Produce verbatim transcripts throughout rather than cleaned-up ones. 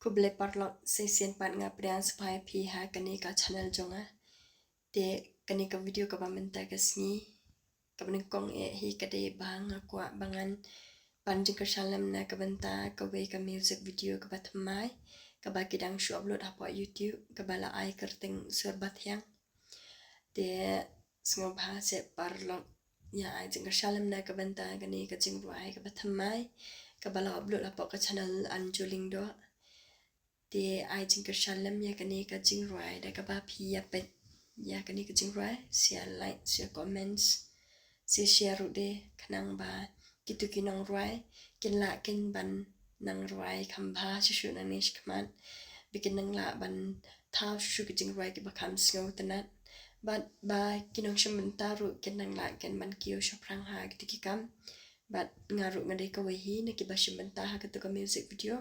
Khublei paralok, sa shisien pat nga pdiang sngewbha ïa phi ha kane ka channel jong nga. Te kane ka video kaba mynta ka sngi, kaba nyngkong eh hi ka dei ba nga kwah ba ngan ban jingkyrshan lem na ka bynta kawei ka music video kaba thymmai, kaba ki dang shu upload hapoh YouTube, kaba la ai kyrteng Sur Bathiang. Te sngewbha sa paralok ïa ai jingkyrshan lem na ka bynta kane ka jingrwai kaba thymmai, kaba la upload hapoh ka channel Anju Lyngdoh. Te ai jingkyrshan lem ïa kane ka jingrwai da kaba phi ïa peit ïa kane ka jingrwai, sa like, sa comments, sa share ruh de, khnang ba kito ki nongrwai kin lah kin ban nang rwai kham bha shuh shuh nangne shakhmat, ba kin nang lah ban thaw shuh shuh ki jingrwai kiba kham sngewtynnat. Bad ba ki nongshim bynta ruh kin nang lah kin ban kiew shaphrang ha kito ki kam. Bad nga ruh nga dei kawei hi na kiba shim bynta ha kato ka music video.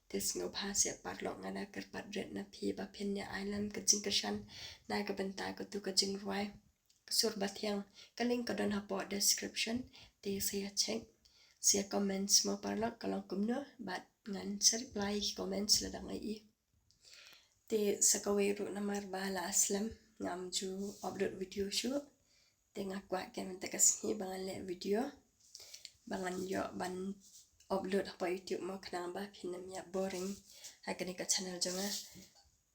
Te sngewbha sa paralok, nga da kyrpad rit na phi ba phin ïa ai lem ka jingkyrshan na ka bynta kato ka jingrwai Sur Bathiang. Ka link ka don hapoh description. Te sa ïa check, sa ïa comment mo paralok ka long kumno, bad ngan sa reply ki comments lada nga ïohi. Te sa kawei ruh, namar ba la slem ngam ju upload video shuh. Te nga kwah keiñ mynta ka sngi ba ngan leh video, ba ngan ïoh ban upload hapoh YouTube mo, khnang ba phin ym ïa boring ha kane ka channel jong nga.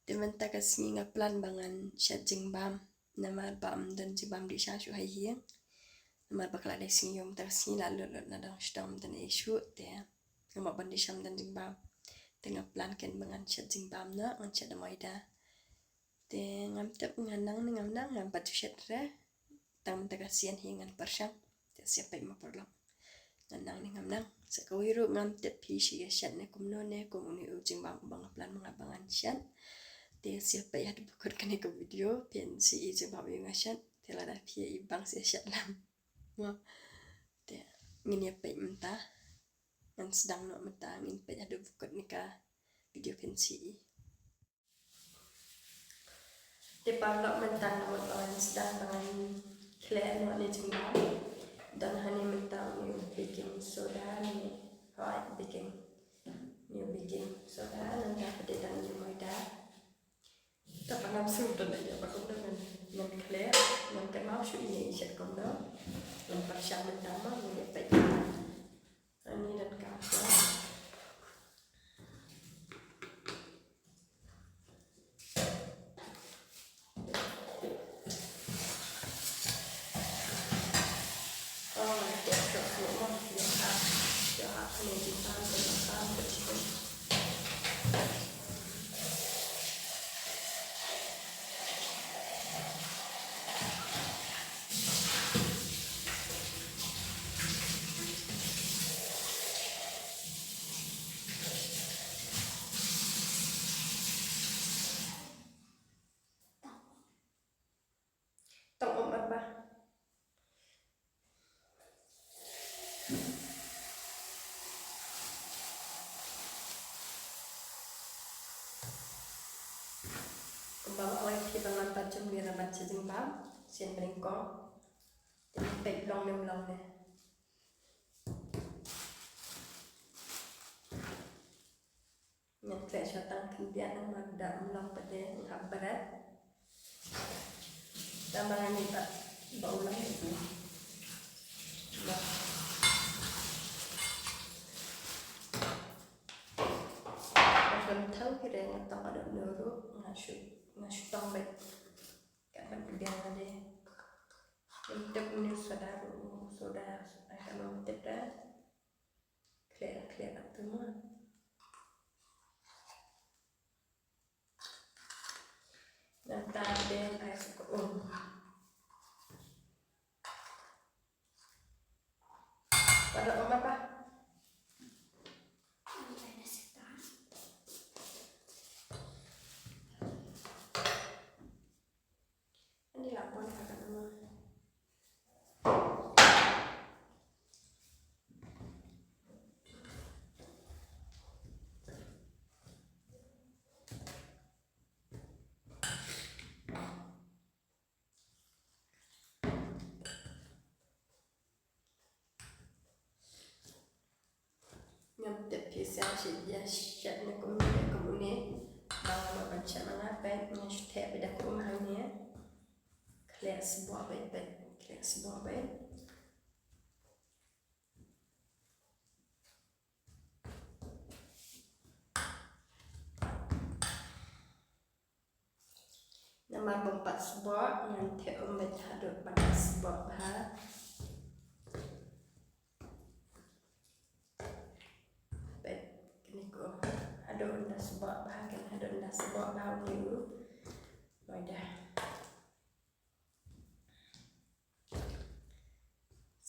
Te mynta ka sngi nga plan ba ngan shet jingbam, namar ba ym don jingbam dih sha shuh ha ïing. Namar ba ka la dei sngi ïew mynta ka sngi, la lut lut na dang sdang mynta ne shuh, te ngam hap ban dih sha ym don jingbam. Te nga plan keiñ ba ngan shet jingbam noh, ngan shet da maida. Te ngam tip ngan nang ne ngam nang, ngam pat ju shet re. Tang mynta ka sien hi ngan pyrshang. Te sa ïa peit mo paralok, ngan nang ne ngam nang. Sa kawei ruh ngam tip phi shu ïa shet ne kumno ne kum une u jingbam uba nga plan ma nga ba ngan shet. Te sa ïa peit haduh ba kut kane ka video, phin sa ïohi jingbam uba nga shet. Te lada phi ïohi bang sa ïa shet lem mo. Te ngin ïa peit mynta. Ngan sdang noh mynta, ngin peit haduh ba kut kane ka video, phin sa ïohi. Te paralok, mynta nga mut ba ngan sdang ba ngan khleh noh ne jingbam. Don hangne mynta une u baking soda ne, hooid, baking. Une u baking soda, nangta pat de don une u maida. Te ba ngam sngewthuh ïa ba kumno ngan, ngan khleh, ngan kynmaw shuh ïa i shet kumno. Ngan pyrshang mynta mo, ngan ïa peit. Ani dan ka. Tang um ar ba. Kumba nga ong ïa phi ba ngam pat ju mih ra ban shet jingbam, shen bneng ko. Te peit long ne ym long ne. Ngan khleh shuwa tang khyndiat namar da ym long pat de, nga hap bret. Tang ba ngan ïa ba u long ïa u. Ba. Ba khlem thaw hi re, nga tong ka dok nuru, nga shu, nga shu tong beit. Ka ban pdiang ade. Ngam tip une u soda ruh, soda, soda ka long tip da. Khleh, khleh kat tu mo. Nangta den ai sa ka um. Pada um apa? Ani la pon ka ka mo. Dep phi sngap shi ïa shet ne kumne kumne. Ba nga ban shet ma nga peit nga shu thep beit da ka um hangne. Khleh sboh beit peit, khleh sboh beit. Namar bym pat sboh ngan thep um beit haduh ba da sboh bha. Peit kane ko haduh ynda sboh bha, kan haduh ynda sboh bha une u. Oi da.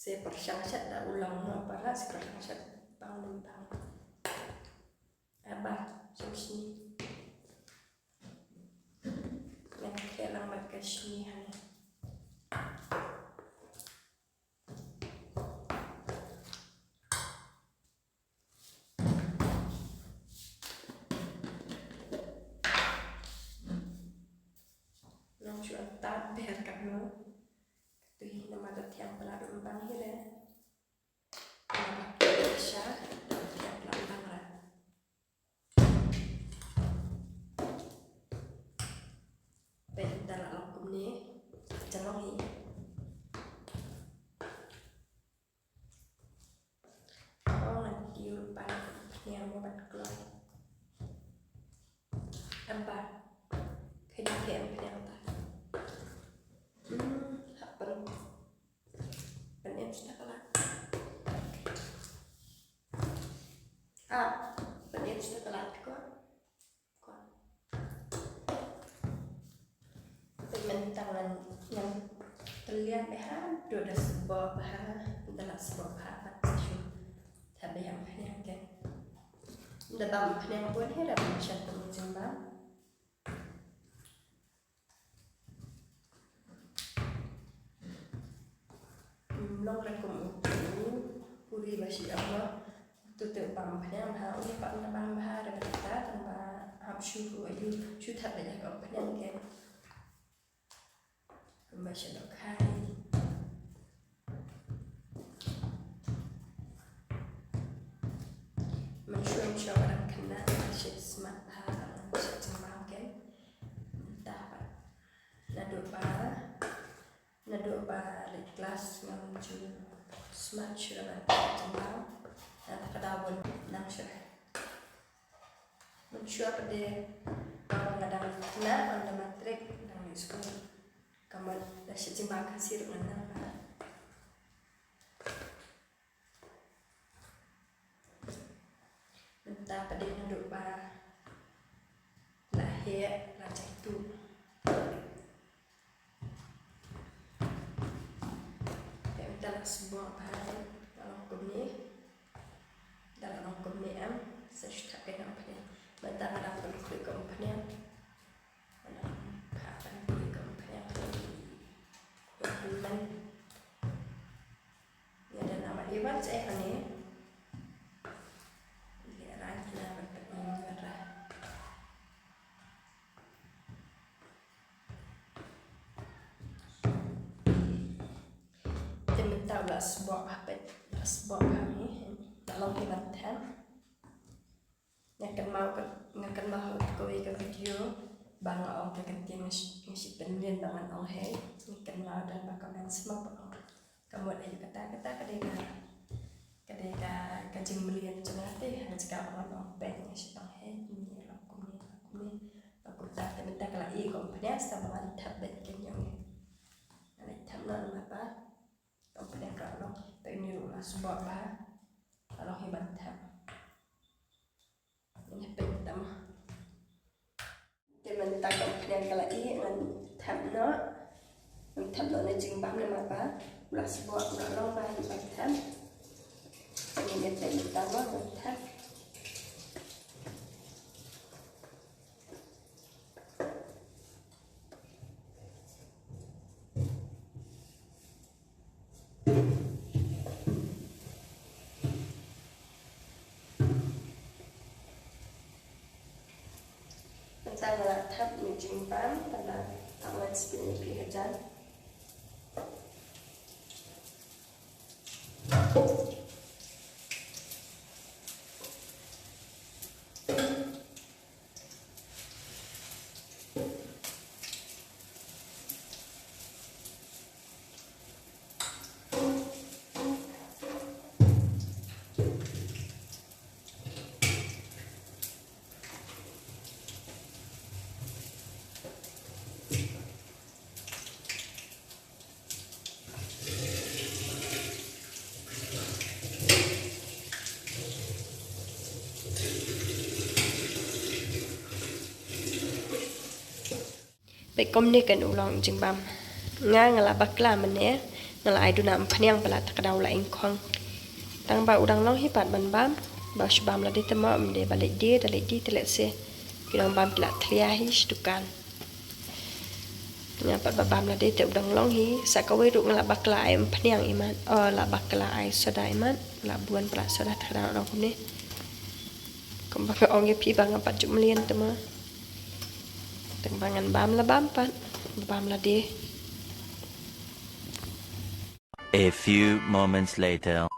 Se pyrshang shet da u long noh para, se pyrshang shet bang lem bang. Aba, shim shini. Ngan khleh lang bad ka shini hangne. Long shu antat biar katno. Katei namar da thiang palat ruh bang hi re. Namar da thiang sha, da thiang palat bang ra. Peit da la long kumne, ka long hi. Ong ngan kiew pan phniang mo ban kloi. Em ba. Kha dei phi em phniang ta. Hmm, hap pyn. Pyn em sita ka lad. Ah, pyn em sita ka lad ko. Te mynta ngan, ngan tyllia bha, haduh da sboh bha, da la sboh bha, pat sa shu thep beit em phniang ke. Da bam phniang bun hi, da bam shen tu jingbam. Long re kum utu puri ba shi ap lo. Utu te u bam phniang bha, u pat na bam bha re ba ta tang ba hap shu hu ayu shu that ba yak ap phniang ke. Kumba shi lo khai. Mynshuwa mynshuwa ba dang khynnah ba shi smat bha ba dang shi jingbam ke. Mynta ba naduh ba Naduh ba leit klas ngam ju smat shuh ban kynmaw. Nangta ka daw bun nang shuh. Mynshuwa pat de ba nga dang khynnah, ba nga dang matrik, dang leit skul. Ka mut da shet jingbam Khasi ruh ngan nang ba. Mynta pat de naduh ba la heh la jatuh. Te mynta la sboh bha, la long kumne. Da la long kumne em, sa shu thep ïa ka umphniang. Mynta nga dang pynkhluid ka umphniang. Nga dang pynkhluid ka umphniang. Ïa pynmen. Ïa da namar i wan sa eh hangne. Ïa rang kina ban pynmen ïa ra. Te mynta u la sboh ha peit, la sboh ha ngi, la long hi ban them. Nga kynmaw ka, nga kynmaw ha kawei ka video ba nga ong ka kyntien nga shi, nga shi pynmlien ba ngan ong hei. Nga kynmaw don ba comment sma ba ong. Ka mut aïu kata, kata ka dei ka, ka dei ka, ka jingmlien jong nga te, ha ka jaka ba ngan ong peit nga shi ong hei, kumne, long kumne, long kumne. Long kumta te mynta ka la ïeh ka umphniang, sa ba ngan thep beit ka ïong. Ngan thep noh namar ba ka umphniang ka la long, peit une ruh la sboh bha. Ka long hi ban thep. Ngan peit tam. Te mynta ka umphniang ka la ïeh, ngan thep noh. Ngan thep noh na jingbam namar ba u la sboh, u la long ba hi ban thep. Ngan ïa peit mynta mo ngan thep. Mynta nga la thep na jingbam, tang ba tang ngan spin ïa phi hajan. Peit kumne kan u long jingbam. Nga nga la bakla mynne, nga la ai duna umphniang ba la takdaw la ingkhong. Tang ba u dang long hi pat ban bam, ba shu bam lade te mo, mynde ba leit die, da leit die te lehse. Ki nongbam ki la thlia hi shi dukan. Nga pat ba bam lade te u dang long hi, sa kawei ruh nga la bakla ai umphniang imat, oh, la bakla ai soda imat, la bun ba la soda takdaw u long kumne. Kumba nga ong ïa phi ba nga pat ju mlien te mo. Tang ba ngan bam la bam pat, bam lade. A few moments later.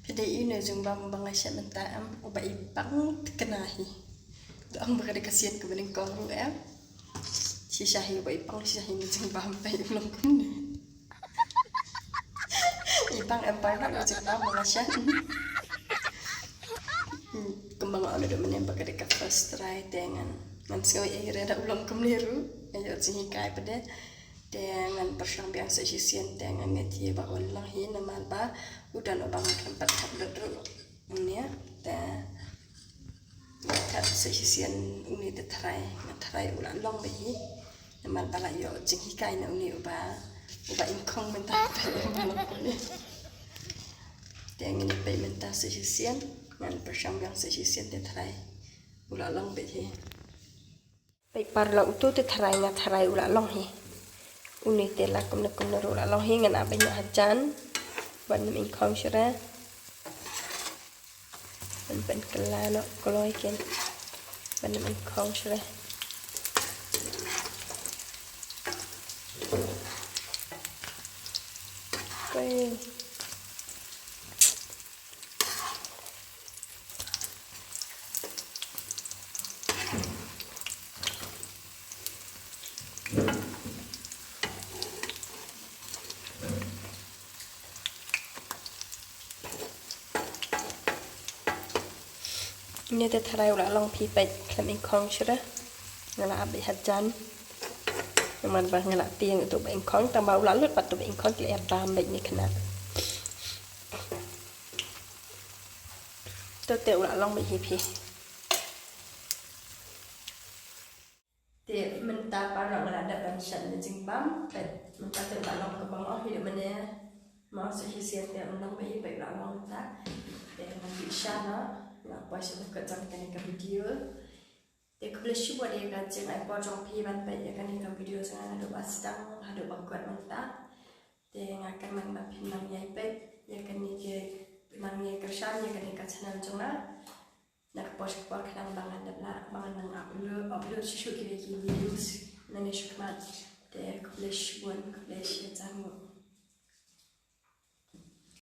Phi dei ïa une u jingbam ba nga shet mynta em, uba i bang thikna hi. Da ong ba ka dei ka sien kaba nyngkong ruh em. Shisha hi uba i bang, shisha hi une u jingbam, peit u long kumne. I bang em, paralok u jingbam ba nga shet. Hmm, kumba nga ong naduh mynne ba ka dei ka first try te ngan, ngan sngew ïa i re da u long kumne ruh. Ïa u jinghikai pat de. Te ngan pyrshang biang sa shisien te ngan ngeit hi ba un long hi namar ba u don uba nga khlem pat thep lut ruh. Une te nga thep sa shisien une te tharai, nga tharai u la long beit hi. Namar ba la ïoh jinghikai na une uba, uba ingkhong mynta te u long kumne. Te ngin ïa peit mynta sa shisien, ngan pyrshang biang sa shisien te tharai u la long beit hi. Peit paralok, uto te tharai nga tharai u la long hi. Une te la kumne kumne ruh u la long hi, ngan ap beit noh hajan. Ban nym ingkhong shuh re. Ban pynkylla noh kloi ken. Ban nym ingkhong shuh re. Koi. Une te tharai u la long phi, peit khlem ingkhong shuh re. Nga la ap beit hajan. Namar ba nga la tieng uto ba ingkhong, tang ba u la lut pat uto ba ingkhong, ki la ïa bam beit ne khynnah. To te u la long beit hi phi. Te mynta paralok nga la dep ban shet une u jingbam, peit mynta te u la long kaba nga ong hi, dep mynne mo sa shisien te um long beit hi, peit u la long mynta. Te ngan pynshai noh, nga poi sha ba kut jong kane ka video. Te khublei shibun ïa ka jingai por jong phi ban peit ïa kane ka video jong nga naduh ba sdang haduh ba kut mynta. Te nga kyrmen ba phin nang ïai peit ïa kane, phin nang ïai kyrshan ïa kane ka channel jong nga. Na ka por sha ka por khnang ba ngan dep lah, ba ngan nang upload, upload shuh shuh ki, ki videos nangne shakhmat. Te khublei shibun, khublei shihajar nguh.